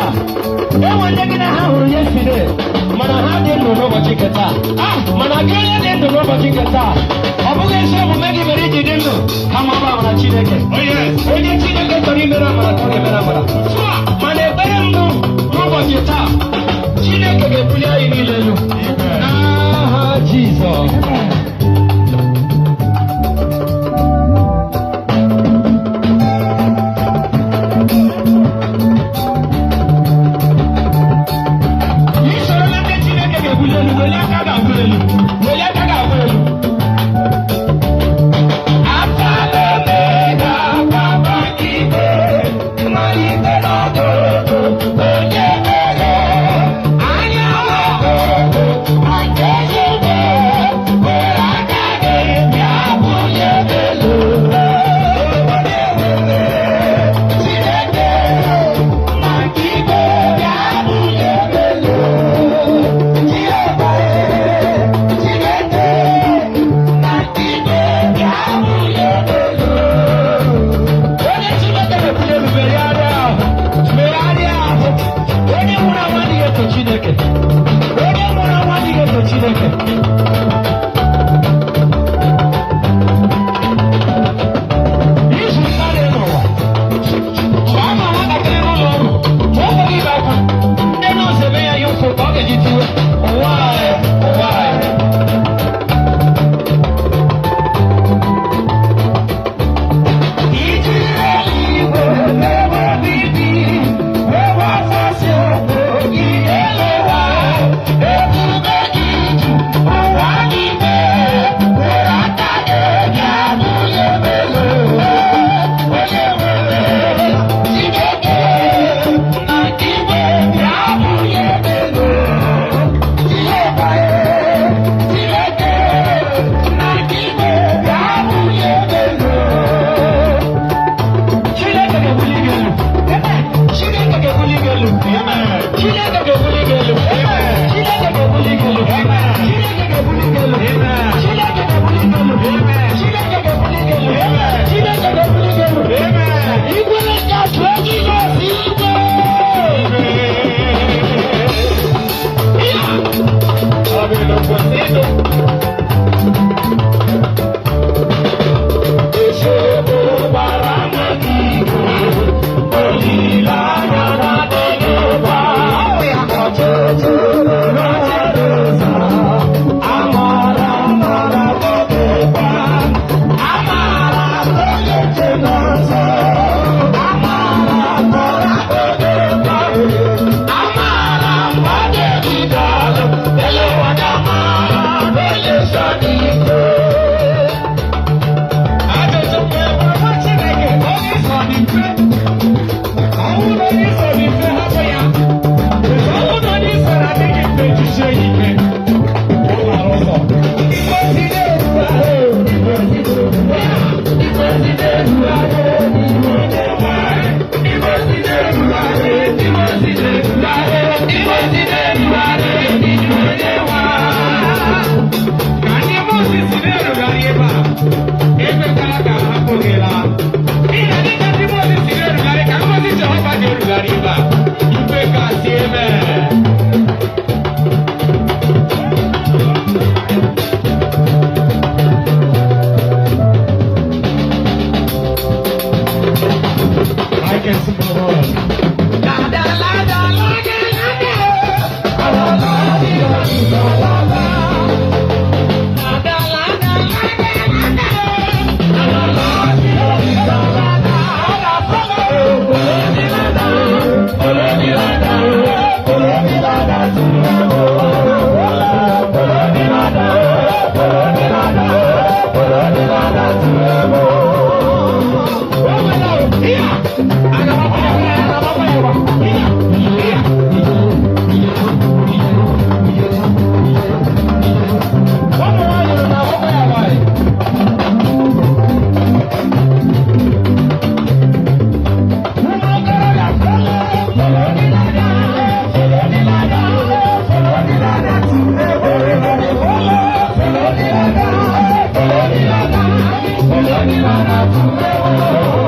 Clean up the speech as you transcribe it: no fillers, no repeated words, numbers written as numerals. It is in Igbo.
Taa enwe ndị gị na ha hụrụ yesterday, mana ha dị ndụ n'ụbọchị nke taa. Mana gị onye dị ndụ n'ụbọchị nke taa, ọ bụghị ezi omume gị mere iji dị ndụ, kama ọ bụ amara Chineke. Oh, yes. Onye Chineke chọrọ imere amara ka ọ ga-emere amara. Mana ekpere mbụ n'ụbọchị taa, Chineke ga-ebuli anyị niile elu n'aha Jizọs. Isoro na ndị Chineke ga-ebuli elu, welie aka ga-abụ elu, welie aka ga-abụ elu. Alfa na Omega, Papa igwe, mmalite n'ọgụgụ, onye mere anyanwụ, nke eluigwe, were aka gị bịa bulie m elu. Onye nwere Chineke maka igwe, bịa bulie m elu. Jehova, Chineke na igwe, bịa bulie m elu. Onye Chineke na-ebuli elu, megharịa ahụ, megharịa ahụ. Onye nwụrụ anwụ adịghị eto Chineke. Onye nwụrụ anwụ adịghị eto Chineke. Izu mmadụ n'ụwa mgbe a ma nwatakịrị n'ụlọ ọgwụ, ma o nweghị ibe akwa, ndị nọọsụ eme ya ihe ụfụ ka ọ ga-eji tiwe ụwa anyị, ụwa anyị. Iji eluigwe ebe obibi, ebe afọsi ụkwụ gị elewa, ebube gị ju ụwa niile, were aka gị bịa bulie m elu. Onye nwere Chineke na igwe, bịa bulie m elu. Jehova, Chineke na igwe, bịa bulie m elu. Chineke ga-ebuli gị elu. Chineke ga-ebuli gị elu. Chineke ga-ebuli gị elu. Chineke ga-ebuli gị elu. Chineke ga-ebuli gị elu. Chineke ga-ebuli gị elu. Chineke ga-ebuli gị elu. Chineke ga-ebuli gị elu. Igwe na-atụ Jizọs igwe. Ọ bụ n'obodo. Nsogbu gbara ama gị igwe, olileanya na-adịghị ụba. Ọtụtụ n'ọchịchị ụzọ, amara mara oge amara onye nche n'ọzọ, amara mara oge amara mmadụ ebidola, elewa na onye nsọ n'ike. Ajụjụ mgbe nwa Chineke, onye ịsọ dị mfe. Ọ bụrụ na onye ịsọ dị mfe, hapụ ya. Ọ bụrụ na onye ịsọ na-adịghị mfe, jisie ya ike. Ọ mara ụzọ. Igwe si n'elu ahụ, igwe si n'elu ahụ, igwe si n'elu ahụ, igwe si n'elu ahụ, igwe si n'elu ahụ, igwe si n'elu ahụ, igwe. Ka ndị Mozis na-erugharị ebe a, ekwekwala ka ha hapụ gị laa. N'ihi na dịka ndị Mozis na-erugharị ka ngọzi Jehova ga-erugharị ebe a. Ikwe ka si eme. I can sing the Lord. La da la da la da la da. La la la la la. La da la da la da la da. La la la la la. Ụmụ nwaanyị nọ na-agbakwa ya nwaanyị. Follow me,